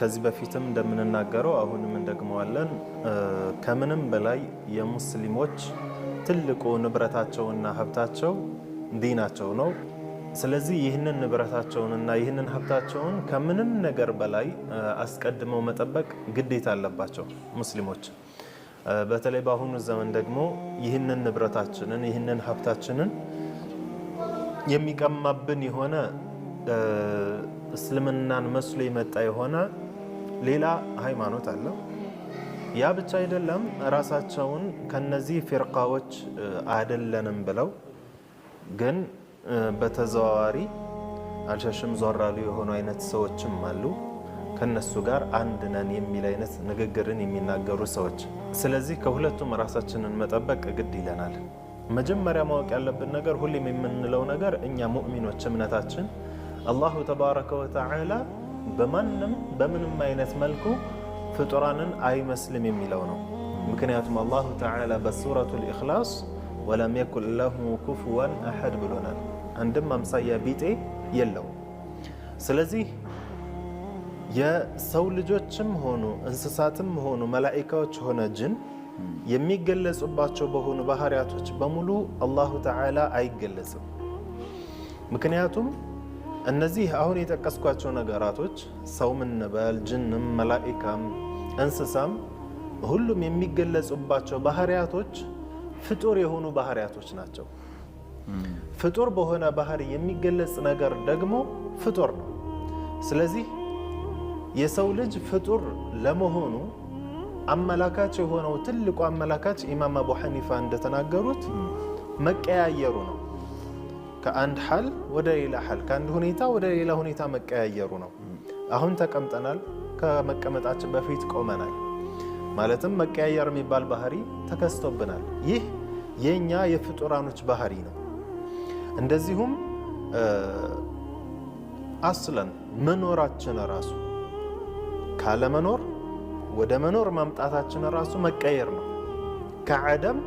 ከዚህ በፊትም እንደምንናገረው አሁንም እንደግመዋለን። ከምንም በላይ የሙስሊሞች ትልቁ ንብረታቸውና ሀብታቸው ዲናቸው ነው። ስለዚህ ይህንን ንብረታቸውንና ይህንን ሀብታቸውን ከምንም ነገር በላይ አስቀድመው መጠበቅ ግዴታ አለባቸው ሙስሊሞች። በተለይ በአሁኑ ዘመን ደግሞ ይህንን ንብረታችንን ይህንን ሀብታችንን የሚቀማብን የሆነ እስልምናን መስሎ የመጣ የሆነ ሌላ ሃይማኖት አለ። ያ ብቻ አይደለም፣ ራሳቸውን ከነዚህ ፊርቃዎች አይደለንም ብለው ግን በተዘዋዋሪ አልሸሽም ዞር አሉ የሆኑ አይነት ሰዎችም አሉ። ከነሱ ጋር አንድ ነን የሚል አይነት ንግግርን የሚናገሩ ሰዎች። ስለዚህ ከሁለቱም ራሳችንን መጠበቅ ግድ ይለናል። መጀመሪያ ማወቅ ያለብን ነገር፣ ሁሌም የምንለው ነገር፣ እኛ ሙእሚኖች እምነታችን አላሁ ተባረከ ወተዓላ በማንም በምንም አይነት መልኩ ፍጡራንን አይመስልም የሚለው ነው። ምክንያቱም አላሁ ተዓላ በሱረቱል ኢኽላስ ወለም የኩን ለሁ ኩፉወን አሐድ ብሎናል። አንድም አምሳያ ቢጤ የለውም። ስለዚህ የሰው ልጆችም ሆኑ እንስሳትም ሆኑ መላኢካዎች ሆነ ጅን የሚገለጹባቸው በሆኑ ባህሪያቶች በሙሉ አላሁ ተዓላ አይገለጽም። ምክንያቱም እነዚህ አሁን የጠቀስኳቸው ነገራቶች ሰውም እንበል ጅንም መላኢካም እንስሳም ሁሉም የሚገለጹባቸው ባህሪያቶች ፍጡር የሆኑ ባህሪያቶች ናቸው። ፍጡር በሆነ ባህሪ የሚገለጽ ነገር ደግሞ ፍጡር ነው። ስለዚህ የሰው ልጅ ፍጡር ለመሆኑ አመላካች የሆነው ትልቁ አመላካች ኢማም አቡ ሐኒፋ እንደተናገሩት መቀያየሩ ነው። ከአንድ ሐል ወደ ሌላ ሐል፣ ከአንድ ሁኔታ ወደ ሌላ ሁኔታ መቀያየሩ ነው። አሁን ተቀምጠናል፣ ከመቀመጣችን በፊት ቆመናል። ማለትም መቀያየር የሚባል ባህሪ ተከስቶብናል። ይህ የኛ የፍጡራኖች ባህሪ ነው። እንደዚሁም አስለን መኖራችን ራሱ ካለመኖር ወደ መኖር ማምጣታችን ራሱ መቀየር ነው። ከዐደም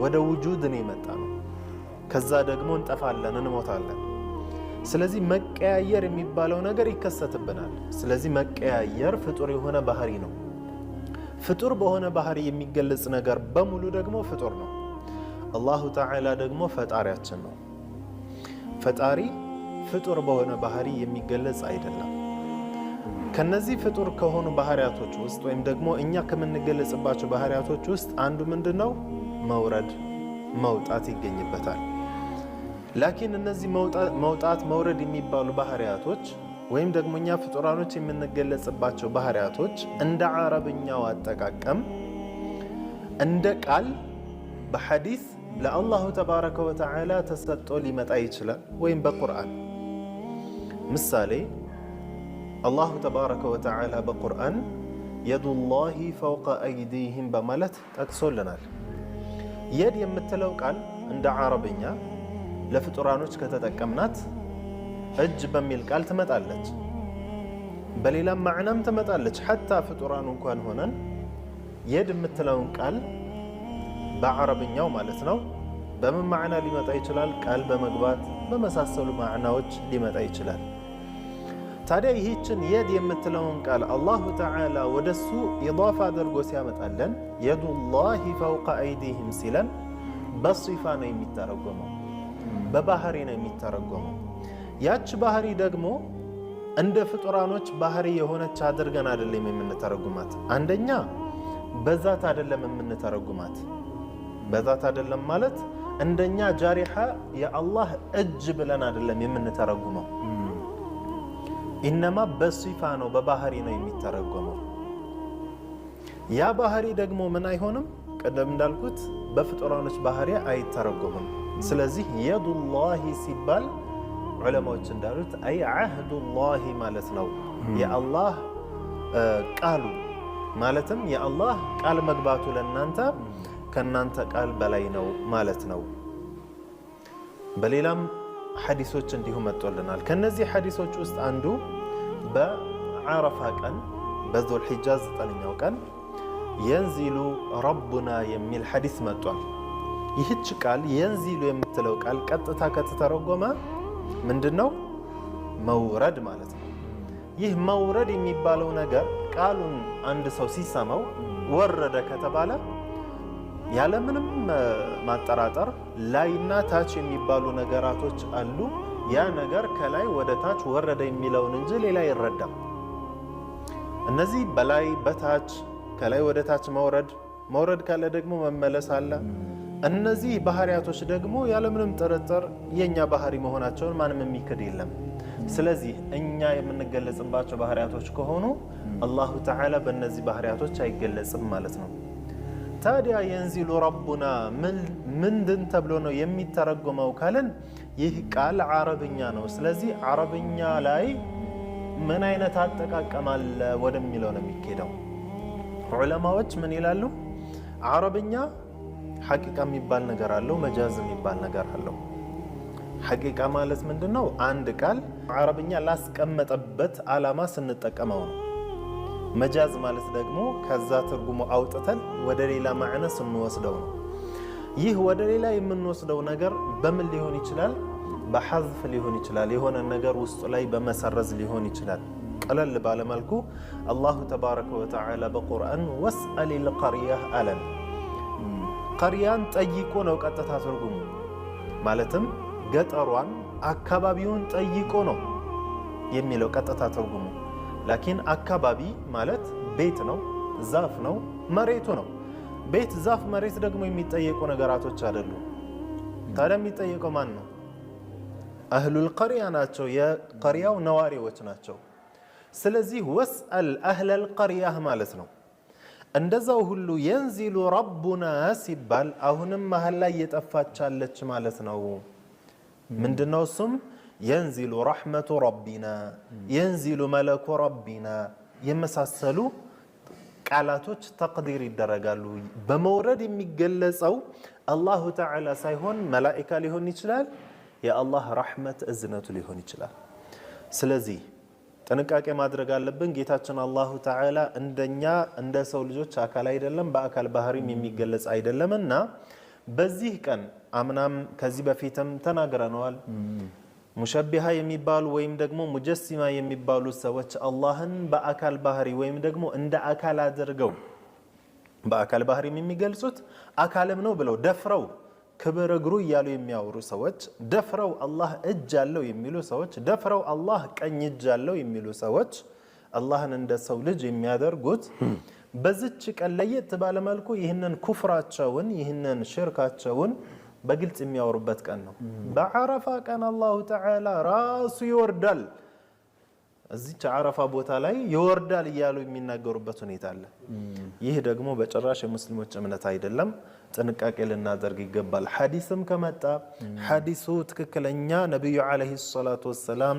ወደ ውጁድ ነው የመጣ ነው። ከዛ ደግሞ እንጠፋለን፣ እንሞታለን። ስለዚህ መቀያየር የሚባለው ነገር ይከሰትብናል። ስለዚህ መቀያየር ፍጡር የሆነ ባህሪ ነው። ፍጡር በሆነ ባህሪ የሚገለጽ ነገር በሙሉ ደግሞ ፍጡር ነው። አላሁ ተዓላ ደግሞ ፈጣሪያችን ነው። ፈጣሪ ፍጡር በሆነ ባህሪ የሚገለጽ አይደለም። ከነዚህ ፍጡር ከሆኑ ባህሪያቶች ውስጥ ወይም ደግሞ እኛ ከምንገለጽባቸው ባህሪያቶች ውስጥ አንዱ ምንድን ነው? መውረድ መውጣት ይገኝበታል። ላኪን እነዚህ መውጣት መውረድ የሚባሉ ባህሪያቶች ወይም ደግሞ እኛ ፍጡራኖች የምንገለጽባቸው ባህሪያቶች እንደ አረብኛው አጠቃቀም እንደ ቃል በሐዲስ ለአላሁ ተባረከ ወተዓላ ተሰጥቶ ሊመጣ ይችላል፣ ወይም በቁርአን። ምሳሌ አላሁ ተባረከ ወተዓላ በቁርአን የዱላሂ ፈውቀ አይዲህም በማለት ጠቅሶልናል። የድ የምትለው ቃል እንደ አረብኛ ለፍጡራኖች ከተጠቀምናት እጅ በሚል ቃል ትመጣለች። በሌላም ማዕናም ትመጣለች። ሐታ ፍጡራኑ እንኳን ሆነን የድ የምትለውን ቃል በአረብኛው ማለት ነው በምን ማዕና ሊመጣ ይችላል? ቃል በመግባት በመሳሰሉ ማዕናዎች ሊመጣ ይችላል። ታዲያ ይህችን የድ የምትለውን ቃል አላሁ ተዓላ ወደሱ ኢዳፋ አድርጎ ሲያመጣለን የዱላሂ ፈውቀ አይዲህም ሲለን በሲፋ ነው የሚተረጎመው፣ በባህሪ ነው የሚተረጎመው። ያች ባህሪ ደግሞ እንደ ፍጡራኖች ባህሪ የሆነች አድርገን አይደለም የምንተረጉማት። አንደኛ በዛት አይደለም የምንተረጉማት። በዛት አይደለም ማለት እንደኛ ጃሪሓ የአላህ እጅ ብለን አይደለም የምንተረጉመው። ኢነማ በሲፋ ነው፣ በባህሪ ነው የሚተረጎመው። ያ ባህሪ ደግሞ ምን አይሆንም፣ ቅድም እንዳልኩት በፍጡራኖች ባህሪ አይተረጎምም። ስለዚህ የዱላሂ ሲባል ዑለማዎች እንዳሉት አይ ዓህዱላሂ ማለት ነው፣ የአላህ ቃሉ ማለትም የአላህ ቃል መግባቱ ለእናንተ ከእናንተ ቃል በላይ ነው ማለት ነው። በሌላም ሐዲሶች እንዲሁ መጥቶልናል። ከነዚህ ሐዲሶች ውስጥ አንዱ በዓረፋ ቀን በዙል ሒጃ 9ኛው ቀን የንዚሉ ረቡና የሚል ሐዲስ መጥቷል። ይህች ቃል የንዚሉ የምትለው ቃል ቀጥታ ከተተረጎመ ምንድን ነው? መውረድ ማለት ነው። ይህ መውረድ የሚባለው ነገር ቃሉን አንድ ሰው ሲሰማው ወረደ ከተባለ ያለምንም ማጠራጠር ላይና ታች የሚባሉ ነገራቶች አሉ። ያ ነገር ከላይ ወደ ታች ወረደ የሚለውን እንጂ ሌላ አይረዳም። እነዚህ በላይ በታች ከላይ ወደ ታች መውረድ፣ መውረድ ካለ ደግሞ መመለስ አለ። እነዚህ ባህሪያቶች ደግሞ ያለምንም ጥርጥር የኛ ባህሪ መሆናቸውን ማንም የሚክድ የለም። ስለዚህ እኛ የምንገለጽባቸው ባህሪያቶች ከሆኑ አላሁ ተዓላ በእነዚህ ባህሪያቶች አይገለጽም ማለት ነው። ታዲያ የንዚሉ ረቡና ምንድን ተብሎ ነው የሚተረጎመው ካልን ይህ ቃል ዓረብኛ ነው። ስለዚህ ዓረብኛ ላይ ምን አይነት አጠቃቀም አለ ወደሚለው ነው የሚኬደው። ዑለማዎች ምን ይላሉ? ዓረብኛ ሐቂቃ የሚባል ነገር አለው፣ መጃዝ የሚባል ነገር አለው። ሐቂቃ ማለት ምንድን ነው? አንድ ቃል ዓረብኛ ላስቀመጠበት ዓላማ ስንጠቀመው ነው። መጃዝ ማለት ደግሞ ከዛ ትርጉሙ አውጥተን ወደ ሌላ ማዕነ ስንወስደው ነው። ይህ ወደ ሌላ የምንወስደው ነገር በምን ሊሆን ይችላል? በሐዝፍ ሊሆን ይችላል። የሆነ ነገር ውስጡ ላይ በመሰረዝ ሊሆን ይችላል። ቀለል ባለመልኩ አላሁ ተባረከ ወተዓላ በቁርአን ወስአሊል ቀርያ አለን። ቀርያን ጠይቆ ነው ቀጥታ ትርጉሙ። ማለትም ገጠሯን አካባቢውን ጠይቆ ነው የሚለው ቀጥታ ትርጉሙ። ላኪን አካባቢ ማለት ቤት ነው፣ ዛፍ ነው፣ መሬቱ ነው። ቤት፣ ዛፍ፣ መሬት ደግሞ የሚጠየቁ ነገራቶች አይደሉም። ታዲያ የሚጠየቀው ማን ነው? አህሉል ቀርያ ናቸው፣ የቀርያው ነዋሪዎች ናቸው። ስለዚህ ወስአል አህለል ቀርያህ ማለት ነው። እንደዛው ሁሉ የንዚሉ ረቡና ሲባል አሁንም መሀል ላይ የጠፋቻለች ማለት ነው። ምንድነው እሱም? የንዚሉ ረሕመቱ ረቢና፣ የንዚሉ መለኩ ረቢና የመሳሰሉ ቃላቶች ተቅዲር ይደረጋሉ። በመውረድ የሚገለጸው አላሁ ተዓላ ሳይሆን መላኢካ ሊሆን ይችላል፣ የአላህ ረሕመት እዝነቱ ሊሆን ይችላል። ስለዚህ ጥንቃቄ ማድረግ አለብን። ጌታችን አላሁ ተዓላ እንደኛ እንደ ሰው ልጆች አካል አይደለም፣ በአካል ባህሪም የሚገለጽ አይደለም እና በዚህ ቀን አምናም ከዚህ በፊትም ተናግረነዋል። ሙሸቢሃ የሚባሉ ወይም ደግሞ ሙጀሲማ የሚባሉ ሰዎች አላህን በአካል ባህሪ ወይም ደግሞ እንደ አካል አድርገው በአካል ባህሪም የሚገልጹት አካልም ነው ብለው ደፍረው ክብር እግሩ እያሉ የሚያወሩ ሰዎች፣ ደፍረው አላህ እጅ አለው የሚሉ ሰዎች፣ ደፍረው አላህ ቀኝ እጅ አለው የሚሉ ሰዎች አላህን እንደ ሰው ልጅ የሚያደርጉት በዚች ቀን ለየት ባለ መልኩ ይህንን ኩፍራቸውን ይህንን ሽርካቸውን በግልጽ የሚያወሩበት ቀን ነው። በዓረፋ ቀን አላሁ ተዓላ ራሱ ይወርዳል፣ እዚች ዓረፋ ቦታ ላይ ይወርዳል እያሉ የሚናገሩበት ሁኔታ አለ። ይህ ደግሞ በጭራሽ የሙስሊሞች እምነት አይደለም። ጥንቃቄ ልናደርግ ይገባል። ሐዲስም ከመጣ ሐዲሱ ትክክለኛ ነቢዩ ዓለይሂ ሰላቱ ወሰላም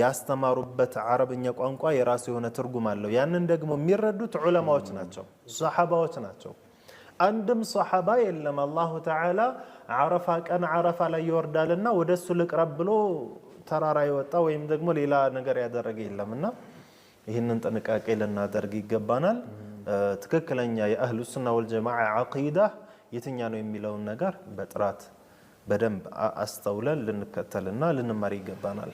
ያስተማሩበት አረብኛ ቋንቋ የራሱ የሆነ ትርጉም አለው። ያንን ደግሞ የሚረዱት ዑለማዎች ናቸው፣ ሰሓባዎች ናቸው። አንድም ሰሓባ የለም አላሁ ተዓላ ዓረፋ ቀን ዓረፋ ላይ ይወርዳልና ወደ እሱ ልቅረብ ብሎ ተራራ የወጣ ወይም ደግሞ ሌላ ነገር ያደረገ የለምና ይህንን ጥንቃቄ ልናደርግ ይገባናል። ትክክለኛ የአህሉ ሱና ወልጀማዓ ዓቂዳ የትኛ ነው የሚለውን ነገር በጥራት በደንብ አስተውለን ልንከተልና ልንማር ይገባናል።